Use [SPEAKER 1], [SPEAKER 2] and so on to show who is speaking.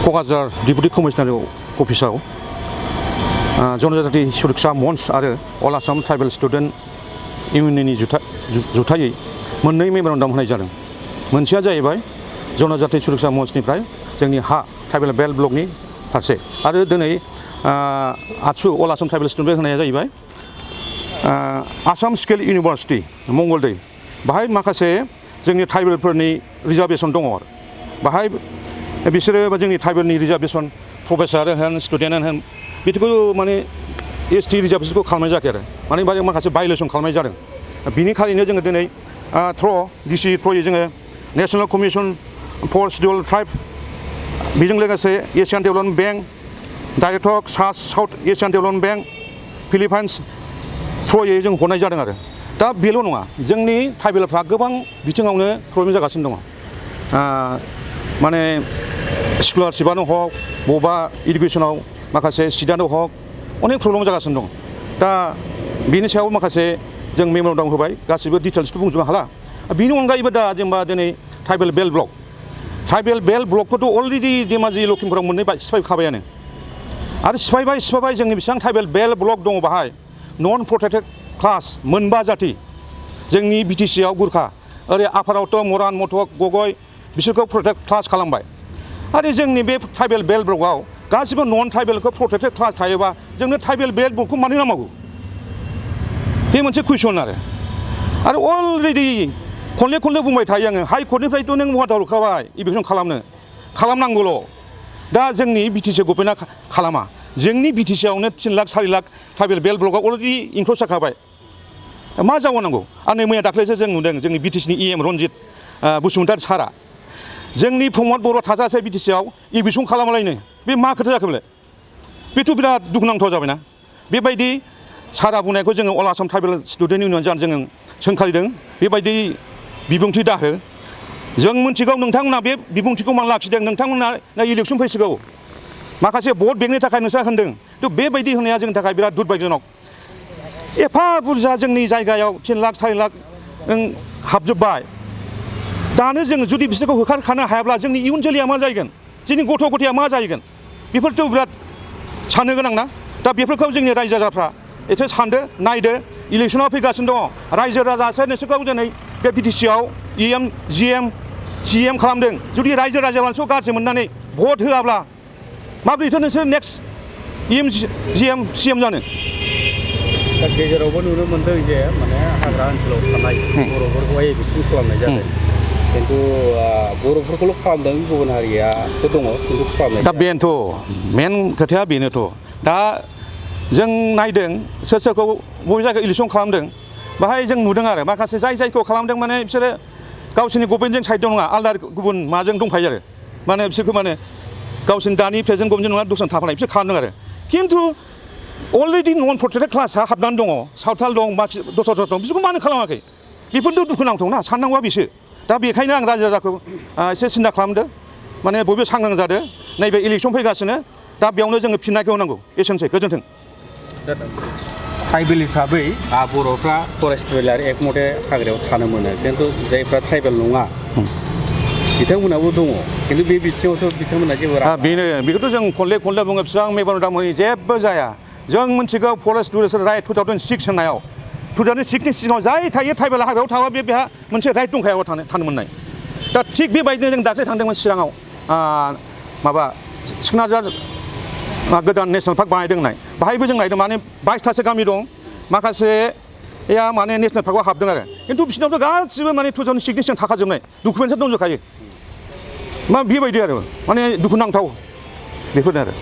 [SPEAKER 1] Kokrajhar deputy commissioner अफिसाव जनजाति सुरक्षा मन्च आरो अल आसाम ट्राइबेल स्टुडेन्ट इउनियननि जुथायै मोननै मेम'रेन्डाम होनाय जादों। मोनसेया जाहैबाय जनजाति सुरक्षा मन्चनिफ्राय जोंनि हा ट्राइबेल बेल्ट ब्लकनि फारसे आरो दिनै आतसु अल आसाम ट्राइबेल स्टुडेन्ट होनाया जाहैबाय आसाम स्किल इउनिभारसिटि मंगलदै बाहाय माखासे जोंनि ट्राइबेलफोरनि रिजार्भेसन दङ आरो बाहाय बिसोरो जोंनि ट्राइबेलनि रिजार्भेसन प्रफेसार होन स्टुडेन्टआनो होन बिदिखौ माने एसटि रिजार्भेसनखौ खालामनाय जायाखै आरो माने बाहाय माखासे भायलेसन खालामनाय जादों। बिनिखायनो जोङो दिनै डिसि थ्रयै जोङो नेशनेल कमिसन फर शिडिउल ट्राइब बेजों लोगोसे Asian development bank director south Asian development bank Philippines थ्रयै जों हरनाय जादों आरो दा बेल' नङा जोंनि ट्राइबेलफ्रा गोबां बिथिङावनो प्रब्लेम जागासिनो दङ। माने स्कलारशिपआनो हक बबेबा इडुकेसनाव माखासे सिटआनो हक अनेक प्रब्लेम जागासिनो दं। दा बेनि सायाव माखासे जों मेम'रेन्डाम होबाय गासिबो डिटेल्सखौ बुंजोबनो हाला। बेनि अनगायैबो दा जेनेबा दिनै ट्राइबेल बेल्ट ब्लकखौथ' अलरेडि धेमाजि लखिमपुराव मोननै सिफायखाबायानो आरो सिफायबाय जोंनि बेसेबां ट्राइबेल बेल्ट ब्लक दङ बाहाय नन प्रटेक्टेड क्लास मोनबा जाति जोंनि बिटिसिआव गुरखा ओरै आफारावथ' मरान मथक गगय बिसोरखौ प्रटेक्ट क्लास खालामबाय आरो जोंनि बे ट्राइबेल बेल्ट ब्लकआव गासिबो नन ट्राइबेलखौ प्रटेक्टेड क्लास थायोबा जोंनो ट्राइबेल बेल्ट ब्लकखौ मानो नांगौ बे मोनसे कुइसन आरो अलरेडि खनले बुंबाय थायो आङो हाइ कर्टनिफ्रायथ' नों वार्डार हरखाबाय इभिकसन खालामनांगौल' दा जोंनि बिटिसि गभर्नमेन्टआ खालामा जोंनि बिटिसिआवनो 3 लाख 4 लाख ट्राइबेल बेल्ट ब्लकआव अलरेडि इनक्ल'ज जाखाबाय मा जाबावनांगौ आरो नै मैया दाख्लैसो जों नुदों जोंनि बिटिसिनि EM रनजित बसुमतारी सारा जोंनि प्रमद बर' थाजासे बिटिसिआव इभिकसन खालामालायनो बे मा खोथा जाखो बेलाय बेथ' बिराद दुखुनांथाव जाबायना बेबायदि सारा बुंनायखौ जोङो अल आसाम ट्राइबेल स्टुडेन्ट इउनियन जानो जोङो सोंखारिदों बेबायदि बिबुंथि दाहो जों मिथिगौ नोंथांमोना बे बिबुंथिखौ मानो लाखिदों नोंथांमोना इलेक्सन फैसिगौ माखासे भट बेंकनि थाखाय नोंसोर होनदों थ' बेबायदि होनाया जोंनि थाखाय बिराद दुर्भाग्यजनक एफा बुरजा जोंनि जायगायाव 3 लाख 4 लाख हाबजोब्बाय दानो जोङो जुदि बिसोरखौ होखारखानो हायाब्ला जोंनि इयुन जोलैया मा जाहैगोन जोंनि गथ' गथाया मा जाहैगोन बेफोरथ' बिराद साननो गोनां ना दा बेफोरखौ जोंनि रायजो राजाफ्रा एसे सानदो नायदो इलेक्सनाव फैगासिनो दङ रायजो राजासो नोंसोरखौ दिनै बे बिटिसिआव EM GM CM खालामदों जुदि रायजो राजाफ्रासो गाज्रि मोननानै भट होआब्ला माब्रैथो नोंसोर नेक्स्ट EM GM CM जानो
[SPEAKER 2] दा गेजेरावबो नुनो मोनदों जे माने हाग्रा ओनसोलाव थानाय बर'फोरखौहाय एभिकसन खालामनाय जादों खिन्थु बर'फोरखौल' खालामदों गुबुन हारियाथ' दङ खिन्थु खालामनाय
[SPEAKER 1] दा बेनोथ' मेन खोथाया बेनोथ' दा जों नायदों सोर सोरखौ बबे जायगायाव इलेक्सन खालामदों बाहाय जों नुदों आरो माखासे जायखौ खालामदों माने बिसोरो गावसोरनि गभर्नमेन्टजों साइड नङा आलादा गुबुन माजों दंखायो आरो माने बिसोरखौ माने गावसोरनि दानि प्रेजेन्ट गभर्नमेन्ट नङा दस्रा थाफानाय बिसोर खालामदों आरो खिन्थु अलरेडि नन प्रटेक्टेड क्लासआ हाबनानै दङ सावथाल दं बाखि दस्रा दं बिसोरखौ मानो खालामाखै बेफोरथ' दुखुनांथावना साननांगौआ बिसो दा बेखायनो आं रायजो राजाखौ एसे सिन्था खालामदों माने बयबो सांग्रां जादों नैबे इलेक्सन फैगासिनो दा बेयावनो जोङो फिननायखौ होनांगौ एसेनोसै गोजोन्थों
[SPEAKER 2] ट्राइबेल हिसाबै बर'फ्रा फरेस्ट ट्रेलार एक मथे हाग्रायाव थानो मोनो खिन्थु जायफ्रा ट्राइबेल नङा बिथांमोनाबो दङ खिन्थु बे बिथिङावथ' बिथांमोना जेबो
[SPEAKER 1] बेनो बेखौथ' जों खनले बुङो बिसिबां मेम'रेन्डाम होयो जेबो जाया जों मिथिगौ फरेस्ट रुल्स राइट 2006 होननायाव 2006नि सिगाङाव जाय थायो ट्राइबेल हाग्रायाव थाबा बेहा मोनसे राइट दंखायो थानो मोननाय दा थिग बेबायदिनो जों दाख्लै थांदोंमोन चिराङाव माबा सिखनाजार गोदान नेसनेल पार्क बानायदों होननाय बाहायबो जों नायदों माने 22थासो गामि दं माखासेया माने नेसनेल पार्कआव हाबदों आरो खिन्थु बिसिनावथ' गासिबो माने 2006नि सिगां थाखाजोबनाय डकुमेन्टसआ दंजोबखायो मा बेबायदि आरो माने दुखुनांथाव बेफोरनो आरो